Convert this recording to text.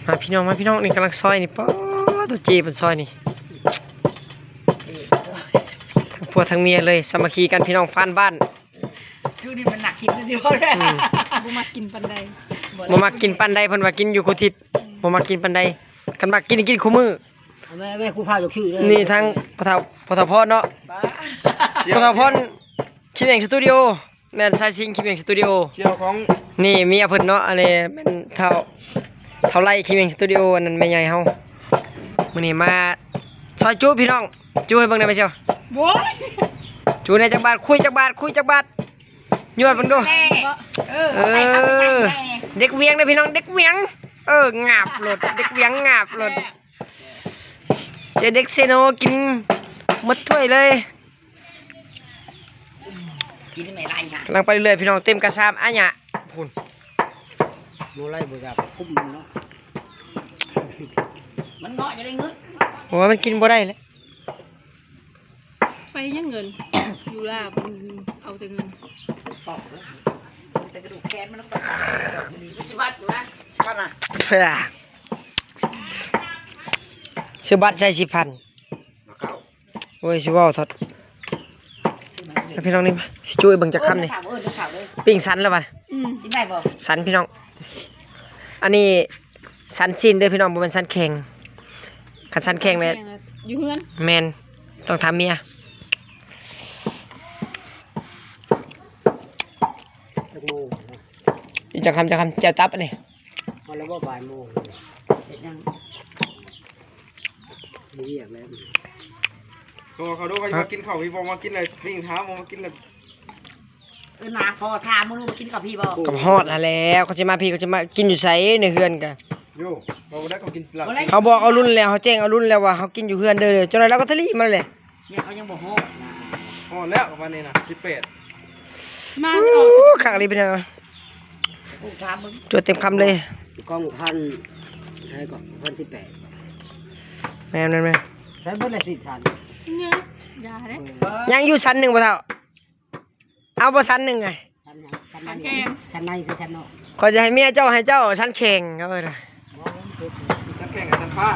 ມາພີ່ນ້ອງ ມາພີ່ນ້ອງ ນີ້ກຳລັງຊອຍນີ້ ປາດໂຕ ເຈ້ເພິ່ນຊອຍນີ້ ທັງຜົວທັງເມຍເລີຍ ສາມັກຄີກັນພີ່ນ້ອງ ຟານບ້ານ. ຈຸນີ້ມັນໜັກກິນເລີຍ ອືມ ບໍ່ມັກກິນປານໃດ ບໍ່ມັກກິນປານໃດ ເພິ່ນວ່າກິນຢູ່ຄູ່ທິດ ອືມ ບໍ່ມັກກິນປານໃດ ຄັນວ່າກິນ ກິນຄູ່ມື້. ແມ່ ແມ່ຄູພາຢາກຊື່ເດີ ນີ້ທັງພໍ່ເຖົ້າ ພໍ່ເຖົ້າພອນເນາະ ພໍ່ເຖົ້າພອນ ຄິມແອງສະຕູດິໂອ ແມ່ນຊາຍຊິງ ຄິມແອງສະຕູດິໂອ ສ່ຽວຂອງ ນີ້ເມຍເພິ່ນເນາະ ອັນນີ້ແມ່ນທ້າວ ທ້າວໄລ ຄິມແອງສະຕູດິໂອ ອັນນັ້ນແມ່ໃຫຍ່ເຮົາ. ມື້ນີ້ມາຊອຍຈຸພີ່ນ້ອງ ຈຸໃຫ້ເບິ່ງແດ່ແມ່ສ່ຽວ ໂອ້ຍ ຈຸແດ່ຈັກບາດ ຄຸຍຈັກບາດ ຄຸຍຈັກບາດ ຍວດເບິ່ງດູ ເອີ ເອີ ເອົາໃສ່ຄຳໃຫຍ່ແດ່ ເດັກວຽງເດີພີ່ນ້ອງ ເດັກວຽງ ເອີ ງາບໂລດ ເດັກວຽງງາບໂລດ. ເຈເດັກເຊໂນກິນໝົດຖ້ວຍເລີຍ ກິນໄດ້ຫຼາຍຫຍັງ ກຳລັງໄປເລື້ອຍໆ ພີ່ນ້ອງ ເຕັມກະຊາມອາຍະພຸ້ນ ບໍ່ໄລ່ບໍ່ຢາກຄຸມເນາະ ມັນເງາະຈະໄດ້ເງິນ ໂອ້ຍ ມັນກິນບໍ່ໄດ້ແຫຼະ ໄປຫຍັງເງິນ ຢູ່ລາວເພິ່ນເອົາແຕ່ເງິນ ແຕ່ກະດູກແຂນມັນຕ້ອງໄປຕັດ ຊິບາດຢູ່ນະ ຊິບາດນະ ເພື່ອ ຊື້ບັດໃສ່ສິບພັນ ໂອ້ຍ ຊິເວົ້າທອດ ພີ່ນ້ອງນີ້ ຊິຈຸໃຫ້ເບິ່ງຈັກຄຳນີ້ ເອີ ເດີ ເດີ ເດີ ປີ້ງສັນແລ້ວວ່າ ອືມ ກິນໄດ້ບໍ່ ສັນພີ່ນ້ອງ ອັນນີ້ສັນຊີ້ນເດີພີ່ນ້ອງ ບໍ່ແມ່ນສັນແຂ້ງ ຄັນສັນແຂ້ງແຫຼະ ຢູ່ເຮືອນ ແມ່ນ ຕ້ອງຖາມເມຍ. ຈັກໂມງ ອີກຈັກຄຳ ຈັກຄຳ ແຈ່ວຕັບອັນນີ້ ພໍແລ້ວບໍ່ ບ່າຍໂມງ ເຮັດຫຍັງ ມີວຽກແລ້ວ ໂທເຂົາດູ ເຂົາຊິມາກິນເຂົ້າ ພີ່ບໍ່ມາກິນແລ້ວ ວິ່ງຖາມບໍ່ມາກິນແລ້ວ ເອີ ນາ ພໍຖາມມຶງ ມາກິນກັບພີ່ບໍ່ ກໍຮອດຫັ້ນແຫຼ້ວ ເຂົາຊິມາພີ່ ເຂົາຊິມາກິນຢູ່ໃສ ໃນເຮືອນກະ ໂຍ ບໍ່ໄດ້ ເຂົາກິນເຫຼົ້າ ເຮົາບອກອາລຸນແລ້ວ ເຮົາແຈ້ງອາລຸນແລ້ວວ່າເຮົາກິນຢູ່ເຮືອນເດີ ຈັ່ງໃດລາວກໍທະລີມາແຫຼະ ເນຍ ເຂົາຍັງບໍ່ຮອດນະ ຮອດແລ້ວປະມານນີ້ນະ ສິບແປດ ມາ ໂອ້ ຄັກອີ່ຫຼີພີ່ນ້ອງ ໂອ້ ຖາມເບິ່ງ ຈວດເຕັມຄຳເລີຍ ກ້ອງພັນ ໃຫ້ກ້ອງພັນສິບແປດ ແມ່ນໆໆ ໃຊ້ເບິດແລ້ວສິສັນ ຍັງ ຢ່າເດ້ ຍັງຢູ່ສັນໜຶ່ງບໍ່ເຖົ້າ ເອົາບໍ່ສັນໜຶ່ງໄງ ສັນຫຍັງ ສັນໃນ ສັນໃນຄືສັນນອກ ຂ້ອຍຈະໃຫ້ເມຍເຈົ້າ ໃຫ້ເຈົ້າສັນແຂ້ງ ເຂົາເອີ້ນ ສັນແຂ້ງກັບສັນຟ້າ